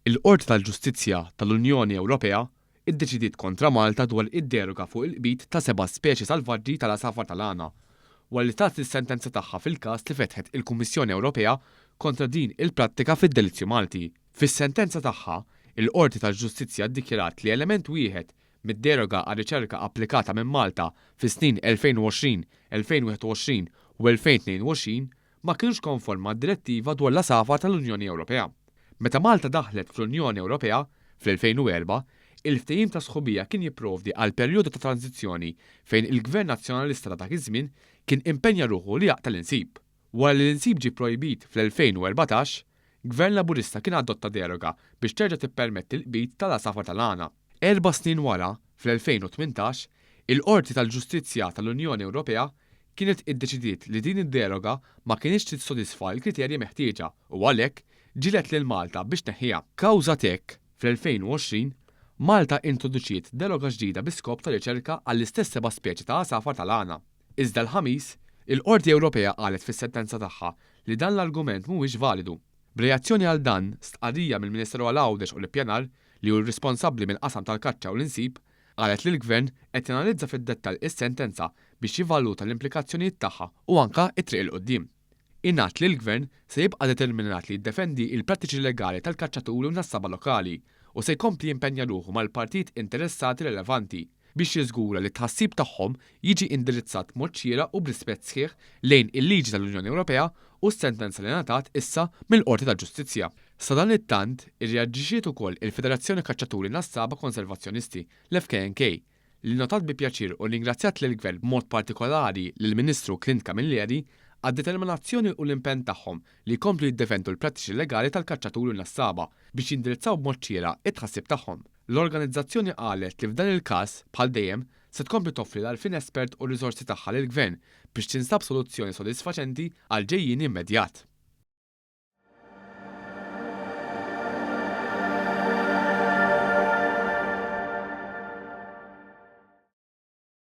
Il-Qorti tal-Ġustizzja tal-Unjoni Ewropea ddeċidiet kontra Malta dwar id-deroga fuq il-qbid ta' seba' speċi salvaġġi tal-għasafar tal-għana, wara li tat is-sentenza tagħha fil-każ li fetħet il-Kummissjoni Ewropea kontra din il-prattika fid-delizzju Malti. Fis-sentenza tagħha, il-Qorti tal-Ġustizzja ddikjarat li element wieħed mid-deroga għar-riċerka applikata minn Malta fis-snin 2020, 2021 u 2022 ma kinux konform mad-Direttiva dwar l-Għasafar tal-Unjoni Ewropea. Meta Malta daħlet fl-Unjoni Ewropea, fl-2004, il-ftehim ta' sħubija kien jipprovdi għal perjodu ta' tranżizzjoni fejn il-Gvern Nazzjonalista ta' dak iż-żmien kien impenja ruħu li jaqta' l-insib. Wara li l-insib ġie pprojbit fl-2014, Gvern Laburista kien adotta deroga biex terġa' tippermetti l-qbid tal-għasafar tal-għana. Erba' snin wara, fl-2018, il-Qorti tal-Ġustizzja tal-Unjoni Ewropea kienet iddeċidiet li din id-deroga ma kinitx tissodisfa l-kriterji meħtieġa u għalhekk ġiegħlet lil Malta biex tneħħiha. Kawża t'hekk, fl-2020, Malta introduċiet deroga ġdida bi skop ta' riċerka għall-istess seba' speċi ta' għasafar tal-għana. Iżda l-Ħamis, il-Qorti Ewropea qalet fis-sentenza tagħha li dan l-argument mhuwiex validu. B'reazzjoni għal dan, stqarrija mill-Ministeru għal Għawdex u l-Ippjanar, li hu responsabbli mill-qasam tal-kaċċa u l-insib, qalet li l-Gvern qed janalizza fid-dettall is-sentenza biex jivvaluta l-implikazzjonijiet tagħha u anka t-triq 'il quddiem. Ingħad li l-Gvern se jibqa' determinat li jiddefendi l-prattiċi legali tal-kaċċaturi u n-nassaba lokali u se jkompli jimpenja ruħu mal-partijiet interessati relevanti biex jiżgura li t-tħassib tagħhom jiġi indirizzat b'mod xieraq u b'rispett sħiħ lejn il-liġi tal-Unjoni Ewropea u s-sentenza li ngħatat issa mill-Qorti tal-Ġustizzja. Sadanittant, irreaġġixxiet ukoll il-Federazzjoni Kaċċaturi Nassaba Konservazzjonisti, l-FKNK, li nnotat bi pjaċir u rringrazzjat lill-Gvern b'mod partikolari lill-Ministru Clint Camilleri għad-determinazzjoni u l-impenn tagħhom li jkomplu jiddefendu l-prattiċi legali tal-kaċċaturi u n-nassaba biex jindirizzaw b'mod xieraq it-tħassib tagħhom. L-organizzazzjoni qalet li f'dan il-każ, bħal dejjem, se tkompli toffri l-għarfien espert u r-riżorsi tagħha lill-Gvern biex tinstab soluzzjoni sodisfaċenti għall-ġejjieni immedjat.